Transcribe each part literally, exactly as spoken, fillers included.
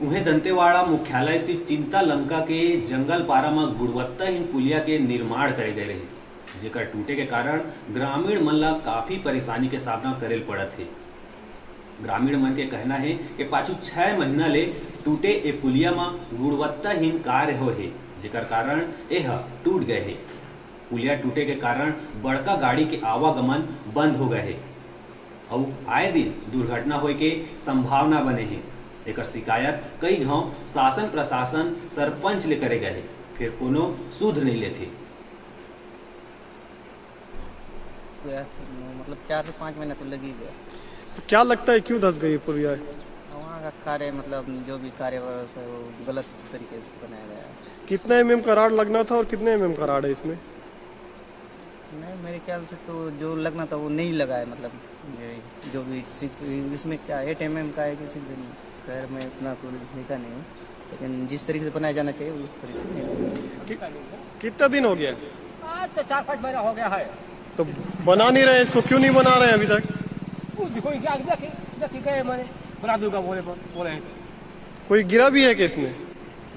उहें, दंतेवाड़ा मुख्यालय स्थित चिंता लंका के जंगल पारा म गुणवत्ताहीन पुलिया के निर्माण करे गए रहिस, जेकर टूटे के कारण ग्रामीण मन ला काफी परेशानी के सामना करे ल पड़त हे। ग्रामीण मन के कहना हे कि पाछू छह महीना ले टूटे ए पुलिया म गुणवत्ताहीन कार्य होए हे, जेकर कारण ए ह टूट गए हे। पुलिया टूटे के कारण बड़का गाड़ी के आवागमन बंद हो गए हे। अउ आए दिन दुर्घटना होए के संभावना बने हे। एकर शिकायत कई घांव शासन प्रशासन, सरपंच ले करे गए हे, फेर कोनो सुध नइ लेथे। गया, मतलब चार से पाँच महीना तो लग ही गया। तो क्या लगता है, क्यों धस गई पुलिया? वहाँ का कार्य, मतलब जो भी कार्य हुआ, तो गलत तरीके से बनाया गया है। कितना एमएम का राड लगना था और कितने एमएम का राड है इसमें? नहीं, मेरे ख्याल से तो जो लगना था वो नहीं लगा है। मतलब ये जो भी सिक्स, इसमें क्या एट एमएम का है कि सिक्स एमएम? खैर, मैं इतना तो देखा नहीं हूँ, लेकिन जिस तरीके से बनाया जाना चाहिए उस तरीके से नहीं बनाया। कि, कितना दिन हो गया? आज तो चार पाँच महीना हो गया है। तो बना नहीं रहे इसको, क्यों नहीं बना रहे अभी तक? वो देखो, ये आगे देख, देख के गए, मैंने बना दूंगा बोले पर, बोले हैं तो। कोई गिरा भी है क्या इसमें?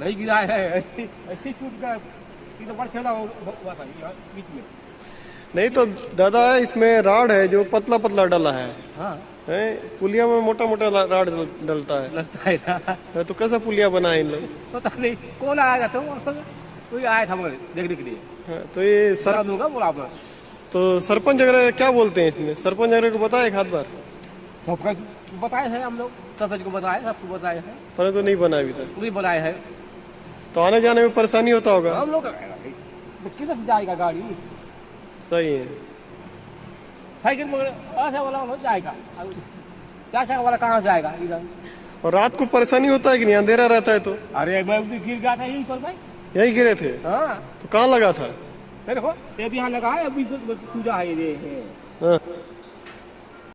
नहीं गिरा है, ऐसे ही टूट गया। ये तो बड़ छेदा हो- हुआ था यहाँ बीच में। नहीं तो दादा, इसमें राड है जो पतला पतला डला है, हाँ, है? पुलिया में मोटा मोटा ला- राड डल- डलता है। लगता है ना। है, तो कैसा पुलिया बना है इन लोग? पता नहीं कौन आया था, वो कोई आया था मगर देखने के लिए। हाँ, तो ये सर बना दूंगा बोला आपने। तो सरपंच वगैरह क्या बोलते हैं इसमें? सरपंच वगैरह को बताया एक आध बार? सबका बताए हैं हम लोग, सरपंच को बताए, सबको बताए हैं, पर तो नहीं बना अभी तक। नहीं बनाए हैं। तो आने जाने में परेशानी होता होगा। हम लोग तो किधर से जाएगा गाड़ी? सही है। साइकिल में ऐसा वाला हो जाएगा, अब चार चक्का वाला कहाँ से आएगा इधर? और रात को परेशानी होता है कि नहीं, अंधेरा रहता है तो? अरे, मैं उधर गिर गया था यहीं पर भाई। यही गिरे थे? हाँ, तो कहाँ लगा था? ये देखो, ये भी यहाँ लगा है, अभी तो पूजा है, ये है। हाँ।